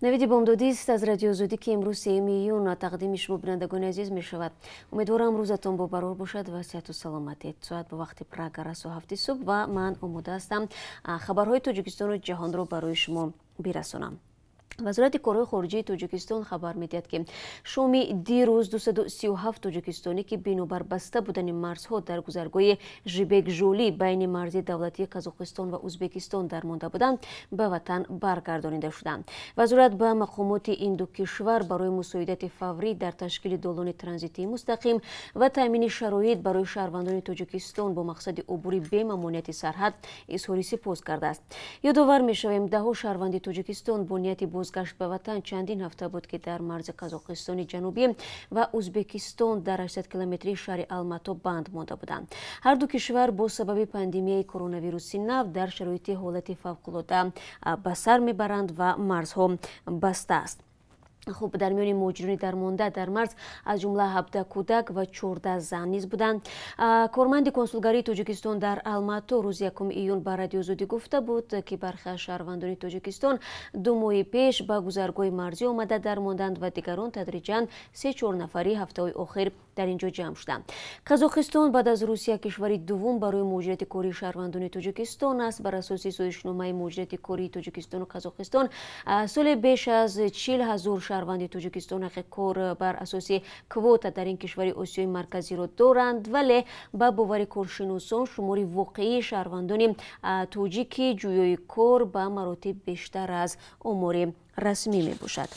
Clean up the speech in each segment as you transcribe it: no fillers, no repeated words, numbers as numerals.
Навиди бомдодист аз Радиои Озодӣ, ки имрӯз 3 июн тақдими шумо, бинандагони азиз, мешавад. Умедворам, рӯзатон бобарор бошад ва сиҳату саломатӣ. Соат ба вақти Прага расо 7-и субҳ ва ман омода ҳастам, хабарҳои Тоҷикистону ҷаҳонро барои шумо бирасонам. Вазорати корҳои хориҷии Тоҷикистон хабар медиҳад, ки шоми дирӯз 237 тоҷикистонӣ, ки бинобар баста будани марзҳо дар гузаргоҳи Жибек Жӯлӣ байни марзи давлатии Қазоқистон ва Ӯзбекистон дармонда буданд, ба ватан баргардонида шуданд. Вазорат ба мақомоти ин ду кишвар барои мусоидати фаврӣ дар ташкили долони транзитии мустақим ва таъмини шароит барои шаҳрвандони Тоҷикистон бо мақсади убури бемамониати сарҳад изҳори сипос кардааст. Ёдовар мешавем, даҳо шаҳрванди Тоҷикистон бо нияти бозгашт ба ватан чандин ҳафта буд, ки дар марзи Қазоқистони Ҷанубӣ ва Ӯзбекистон дар 800 километрии шаҳри Алмато банд монда буданд. Ҳар ду кишвар бо сабаби пандемияи коронавируси нав дар шароити ҳолати фавқулода ба сар мебаранд ва марзҳо баста аст. Хуб, дар миёни муҳоҷирони дармонда дар марз аз ҷумла 17 кӯдак ва 14 зан низ буданд. Корманди консулгарии Тоҷикистон дар Алмато рӯзи 1 июн ба Радиои Озодӣ гуфта буд, ки бархе аз шаҳрвандони Тоҷикистон 2 моҳи пеш ба гузаргоҳи марзӣ омада дармонданд ва дигарон тадриҷан се-чор нафари ҳафтаҳои охир дар ин ҷо ҷамъ шуданд. Қазоқистон баъд аз Русия кишвари дуввум барои муҳоҷирати кории шаҳрвандони Тоҷикистон аст. Бар асоси созишномаи муҳоҷирати кории Тоҷикистону Қазоқистон соли беш аз 40 000 шаҳрванди Тоҷикистон ҳаққи кор бар асоси квота дар ин кишвари Осиёи Марказиро доранд, вале ба бовари коршиносон шумори воқеии шаҳрвандони тоҷики ҷӯёи кор ба маротиб бештар аз омори расмӣ мебошад.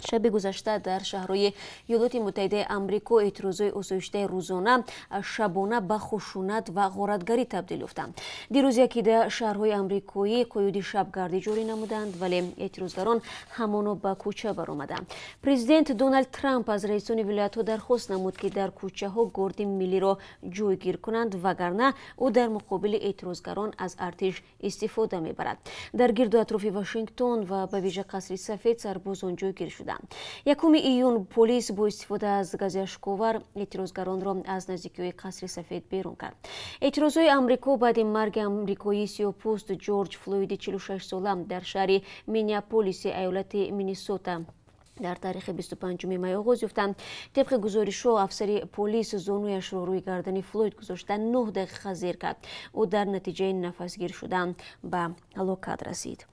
Шаби гузашта дар шаҳрҳои Иёлоти Муттаҳидаи Амрико эътирозҳои осоиштаи рӯзона шабона ба хушунат ва ғоратгарӣ табдил ёфтанд. Дирӯз якида шаҳрҳои амрикоӣ қуюди шабгардӣ ҷорӣ намуданд, вале эътирозгарон ҳамоно ба кӯча баромаданд. Президент Доналд Трамп аз раисони вилоятҳо дархост намуд, ки дар кӯчаҳо горди миллиро ҷойгир кунанд, вагарна ӯ дар муқобили эътирозгарон аз артиш истифода мебарад. Дар гирду атрофи Вашингтон ва ба вижа Қасри Сафед сарбозон ҷойгир шуданд. 1 июн полис бо истифода аз гази ашковар эътирозгаронро аз наздикиҳои Қасри Сафед берун кард. Эътирозҳои Амрико баъди марги амрикоии сиёҳпӯст Ҷорҷ Флойди 46-сола дар шаҳри Миннеаполиси аёлати Миннесота дар таърихи 25 май оғоз ёфтанд. Тибқи гузоришҳо, афсари полис зонуяшро рӯи гардани Флойд гузошта, 9 дақиқа зер кард. Ӯ дар натиҷаи нафасгир шудан ба ҳалокат расид.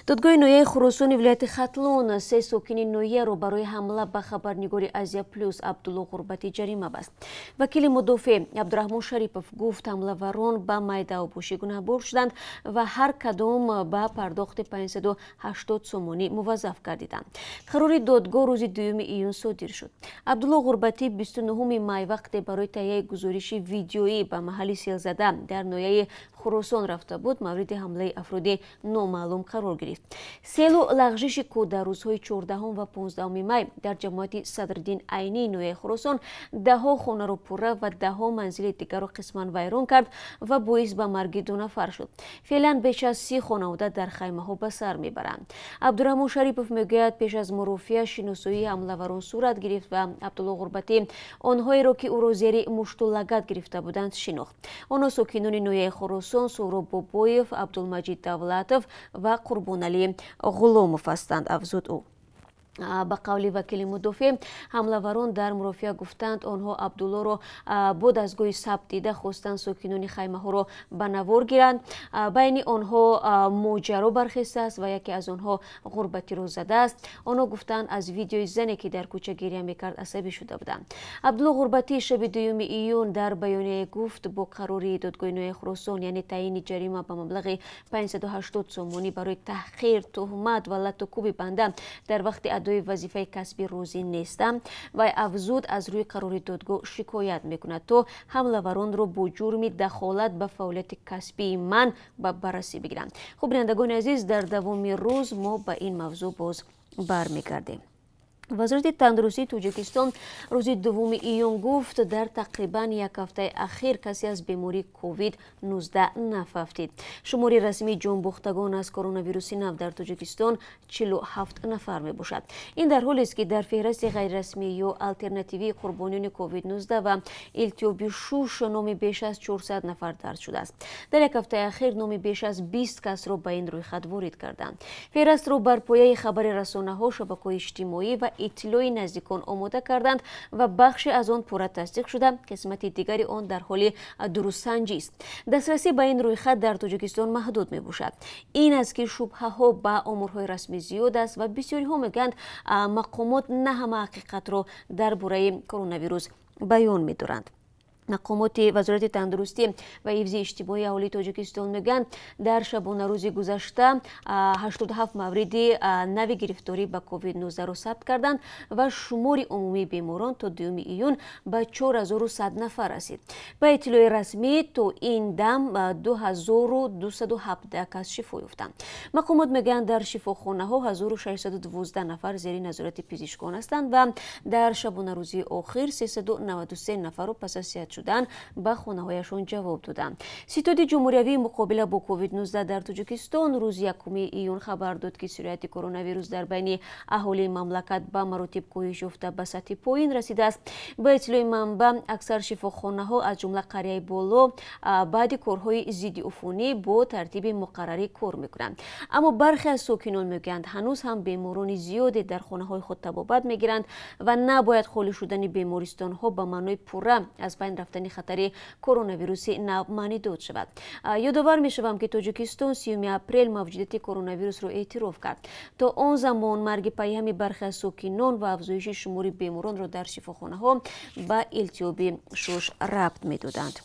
Додгоҳи ноҳияи Хуросони вилояти Хатлон се сокини ноҳияро барои ҳамла ба хабарнигори Азия Плюс Абдулло Ғурбатӣ ҷарима баст. Вакили мудофеъ Абдураҳмон Шарипов гуфт, ҳамлаварон ба майдаобошӣ гунаҳбор шуданд ва ҳар кадом ба пардохти 580 сомонӣ муваззаф гардиданд. Қарори додгоҳ рӯзи 2 июн содир шуд. Абдулло Ғурбатӣ 29 май вақте барои таҳияи гузориши видеоӣ ба маҳалли селзада дар ноҳияи Хуросон рафта буд, мавриди ҳамлаи афроди номаълум қарор гирифт. Селу лағжиши кӯҳ дар рӯзҳои 14 ва 15 май дар ҷамоати Садриддин Айнии ноҳияи Хуросон даҳҳо хонаро пурра ва даҳҳо манзили дигарро қисман вайрон кард ва боис ба марги ду нафар шуд. Феълан беш аз 30 хонавода дар хаймаҳо ба сар мебаранд. Абдураҳмон Шарипов мегӯяд, пеш аз мурофиа шиносоии ҳамлаварон сурат гирифт ва Абдулло Ғурбатӣ онҳоеро, ки ӯро зери мушту лагат гирифта буданд, шинохт. Онҳо сокинони ноҳияи Хуросон Суҳроб Бобоев, Абдулмаҷид Давлатов ва Қурбоналӣ Ғуломов ҳастанд, афзуд ӯ. Ба қавли вакили мудофеъ, ҳамлаварон дар мурофиа гуфтанд, онҳо Абдуллоро бо дастгоҳи сабт дида хостанд сокинони хаймаҳоро ба навор гиранд. Байни онҳо моҷаро бархестааст ва яке аз онҳо Ғурбатиро задааст. Онҳо гуфтанд, аз видеои зане, ки дар кӯча гиря мекард, асабӣ шуда буданд. Абдулло Ғурбатӣ шаби 2 июн дар баёнияе гуфт, бо қарори додгоҳи ноҳияи Хуросон, яъне таъйини ҷарима ба маблағи 580 сомонӣ барои таҳқир, туҳмат ва латту кӯби банда дар вақти адои вазифаи касбӣ розӣ нестам. Вай афзуд, аз рӯи қарори додгоҳ шикоят мекунад, то ҳамлаваронро бо ҷурми дахолат ба фаъолияти касбии ман ба баррасӣ бигиранд. Хуб, бинандагони азиз, дар давоми рӯз мо ба ин мавзӯъ боз бармегардем. Вазорати тандурустии Тоҷикистон рӯзи 2 июн гуфт, дар тақрибан як ҳафтаи ахир касе аз бемории COVID-19 нафавтид. Шумори расмии ҷонбохтагон аз коронавируси нав дар Тоҷикистон 47 нафар мебошад. Ин дар ҳолест, ки дар феҳристи ғайрирасмӣ ё алтернативии қурбониёни COVID-19 ва илтиҳоби шуш номи беш аз 400 нафар дарҷ шудааст. Дар як ҳафтаи ахир номи беш аз 20 касро ба ин рӯйхат ворид карданд. Феҳристро бар пояи хабари расонаҳо, шабакаҳои иҷтимоӣ ва иттилои наздикон омода карданд ва бахше аз он пурра тасдиқ шуда, қисмати дигари он дар ҳоли дурустсанҷист. Дастрасӣ ба ин рӯйхат дар Тоҷикистон маҳдуд мебошад. Ин аст, ки шубҳаҳо ба оморҳои расмӣ зиёд аст ва бисёриҳо мегӯянд, мақомот на ҳама ҳақиқатро дар бораи коронавирус баён медоранд. Мақомоти Вазорати тандурустӣ ва ҳифзи иҷтимоии аҳолии Тоҷикистон мегӯянд, дар шабонарӯзи гузашта 87 мавриди нави гирифторӣ ба COVID-19-ро сабт карданд ва шумори умумии беморон то 2 июн ба 4100 нафар расид. Ба иттилои расмӣ, то ин дам 2217 кас шифо ёфтанд. Мақомот мегӯянд, дар шифохонаҳо 1612 нафар зери назорати пизишкон ҳастанд ва дар шабонарӯзи охир 393 нафарро пас аз сиҳат шудан ба хонаҳояшон ҷавоб доданд. Ситоди ҷумҳуриявии муқобила бо COVID-19 дар Тоҷикистон рӯзи 1 июн хабар дод, ки сирояти коронавирус дар байни аҳолии мамлакат ба маротиб коҳиш ёфта ба сатҳи поин расидааст. Ба иттилои манбаъ, аксар шифохонаҳо, аз ҷумла қарияи боло, баъди корҳои зиддиуфунӣ бо тартиби муқаррарӣ кор мекунанд. Аммо бархе аз сокинон мегӯянд, ҳанӯз ҳам беморони зиёде дар хонаҳои худ табобат мегиранд ва набояд холӣ шудани бемористонҳо ба маънои пурра аз байн рафтани хатари коронавируси нав маънӣ дод шавад. Ёдовар мешавам, ки Тоҷикистон 30 апрел мавҷудияти коронавирусро эътироф кард. То он замон марги пайҳами бархе аз сокинон ва афзоиши шумори беморонро дар шифохонаҳо ба илтиҳоби шуш рабт медоданд.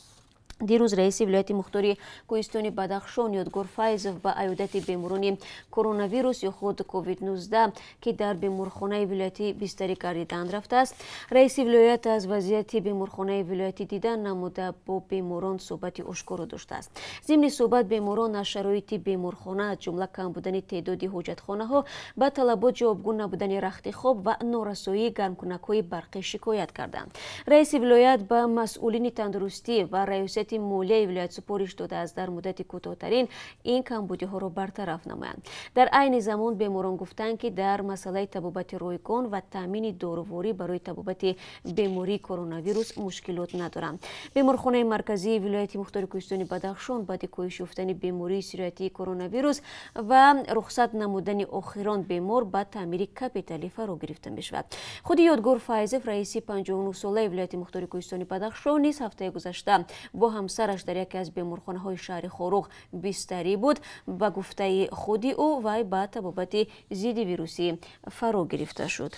Дирӯз раиси вилояти мухтори кӯҳистони Бадахшон Ёдгор Файзов ба аёдати беморони коронавирус ё худ COVID-19, ки дар беморхонаи вилоятӣ бистарӣ гардиданд, рафтааст. Раиси вилоят аз вазъияти беморхонаи вилоятӣ дидан намуда, бо беморон суҳбати ошкоро доштааст. Зимни суҳбат беморон аз шароити беморхона, аз ҷумла кам будани теъдоди ҳоҷатхонаҳо, ба талабот ҷавобгӯ набудани рахти хоб ва норасоии гармкунакҳои барқӣ шикоят карданд. Раиси вилоят ба масъулини тандурустӣ ва раёсати молияи вилоят супориш додааст, дар муддати кӯтоҳтарин ин камбудиҳоро бартараф намоянд. Дар айни замон беморон гуфтанд, ки дар масъалаи табобати ройгон ва таъмини доруворӣ барои табобати бемории коронавирус мушкилот надоранд. Беморхонаи марказии вилояти мухтори кӯҳистони Бадахшон баъди коҳиш ёфтани бемории сироятии коронавирус ва рухсат намудани охирон бемор ба таъмири капиталӣ фаро гирифта мешавад. Худи Ёдгор Файзов, раиси 59-солаи вилояти мухтори кӯҳистони Бадахшон, низ ҳафтаи гузашта бо ҳамсараш дар яке аз беморхонаҳои шаҳри Хоруғ бистарӣ буд. Ба гуфтаи худи ӯ, вай ба табобати зиддивирусӣ фаро гирифта шуд.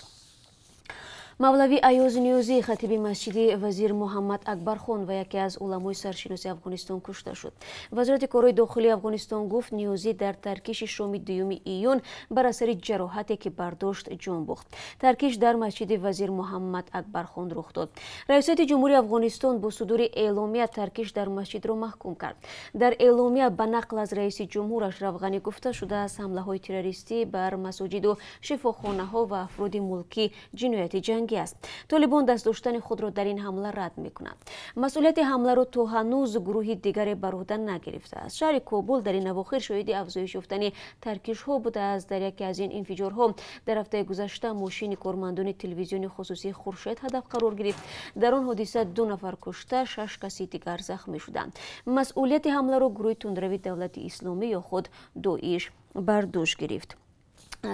Мавлавӣ Аёз Ниёзӣ, хатиби масҷиди вазир Муҳаммад Акбархон ва яке аз уламои саршиноси Афғонистон, кушта шуд. Вазорати корҳои дохилии Афғонистон гуфт, Ниёзӣ дар таркиши шоми 2 июн бар асари ҷароҳате, ки бардошт, ҷон бохт. Таркиш дар масҷиди вазир Муҳаммад Акбархон рух дод. Раёсати ҷумҳурии Афғонистон бо судури эъломия таркиш дар масҷидро маҳкум кард. Дар эъломия ба нақл аз раиси ҷумҳур Ашраф Ғанӣ гуфта шудааст, ҳамлаҳои террористӣ бар масоҷиду шифохонаҳо ва афроди мулкӣ ҷинояти ҷангӣ аст. Толибон даст доштани худро дар ин ҳамла рад мекунанд. Масъулияти ҳамларо то ҳанӯз гурӯҳи дигаре бар уҳда нагирифтааст. Шаҳри Кобул дар ин авохир шоҳиди афзоиш ёфтани таркишҳо будааст. Дар яке аз ин инфиҷорҳо дар ҳафтаи гузашта мошини кормандони телевизиони хусусии Хуршед ҳадаф қарор гирифт. Дар он ҳодиса 2 нафар кушта, 6 каси дигар захмӣ шуданд. Масъулияти ҳамларо гурӯҳи тундрави Давлати Исломӣ ё худ Доиш бар дӯш гирифт.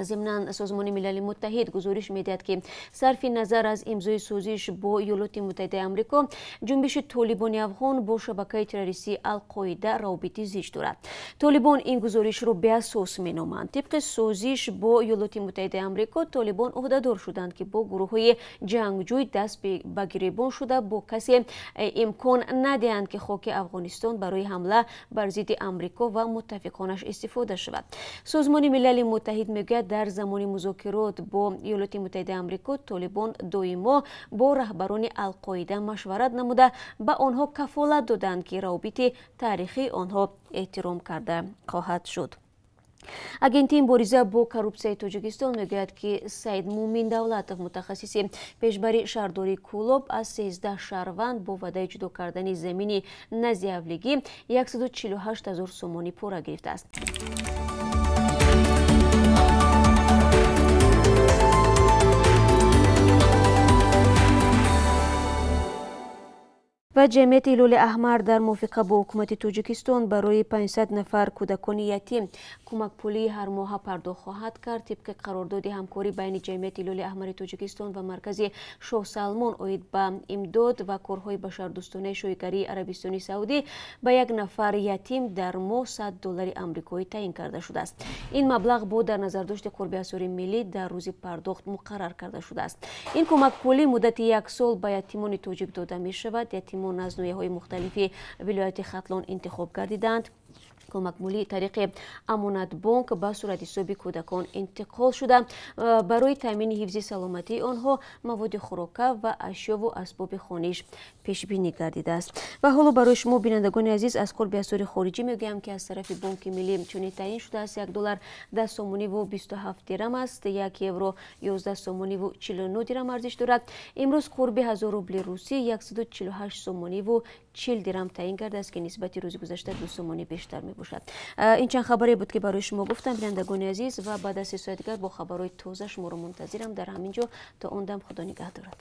Зимнан Созмони Милали Муттаҳид гузориш медиҳад, ки сарфи назар аз имзои созиш бо Иёлоти Муттаҳидаи Амрико, ҷунбиши толибони афғон бо шабакаи террористии Алқоида равобити зич дорад. Толибон ин гузоришро беасос меноманд. Тибқи созиш бо Иёлоти Муттаҳидаи Амрико, толибон ӯҳдадор шуданд, ки бо гурӯҳҳои ҷангҷӯй даст ба гиребон шуда, бо касе имкон надиҳанд, ки хоки Афғонистон барои ҳамла бар зидди Амрико ва муттафиқонаш истифода шавад. Созмони Милали Муттаҳид мегӯяд, дар замони музокирот бо Иёлоти Муттаҳидаи Амрико толибон доимо бо раҳбарони Алқоида машварат намуда, ба онҳо кафолат доданд, ки равобити таърихии онҳо эҳтиром карда хоҳад шуд. Агентии мубориза бо коррупсияи Тоҷикистон мегӯяд, ки Саид Мумин Давлатов, мутахассиси пешбари шаҳрдории Кӯлоб, аз 13 шаҳрванд бо ваъдаи ҷудо кардани замини назди ҳавлигӣ 148 ҳазор сомонӣ пора гирифтааст. Ва ҷамъияти Ҳилоли Аҳмар дар мувофиқа бо ҳукумати Тоҷикистон барои 500 нафар кӯдакони ятим кӯмакпулии ҳармоҳа пардохт хоҳад кард. Тибқи қарордоди ҳамкорӣ байни ҷамъияти Ҳилоли Аҳмари Тоҷикистон ва маркази Шоҳ Салмон оид ба имдод ва корҳои башардӯстонаи шоҳигарии Арабистони Саудӣ ба як нафар ятим дар моҳ 100 доллари амрикоӣ таъин карда шудааст. Ин маблағ бо дар назардошти қурби асъори миллӣ дар рӯзи пардохт муқаррар карда шудааст. Ин кӯмакпулӣ муддати як сол ба ятимони тоҷик дода мешавад. Ятимон аз ноҳияҳои мухталифи вилояти Хатлон интихоб гардиданд. Кӯмакпулӣ тариқи Амонатбонк ба суратҳисоби кӯдакон интиқол шуда, барои таъмини ҳифзи саломатии онҳо маводи хӯрока ва ашёву асбоби хониш пешбинӣ гардидааст. Ва ҳоло барои шумо, бинандагони азиз, аз қурби асъори хориҷӣ мегӯям, ки аз тарафи Бонки Миллӣ чунин таъин шудааст: 1 доллар 10 сомониву 27 дирам аст, 1 евро 11 сомониву 49 дирам арзиш дорад. Имрӯз қурби 1000 рубли русӣ 148 сомониву 40 дирам таъин гардааст, ки нисбати рӯзи гузашта 2 сомонӣ бештар мебошад. Ин чанд хабаре буд, ки барои шумо гуфтам, бинандагони азиз, ва баъд аз се соат дигар бо хабарҳои тоза шуморо мунтазирам. Дар ҳамин ҷо то он дам Худо нигаҳ дорад.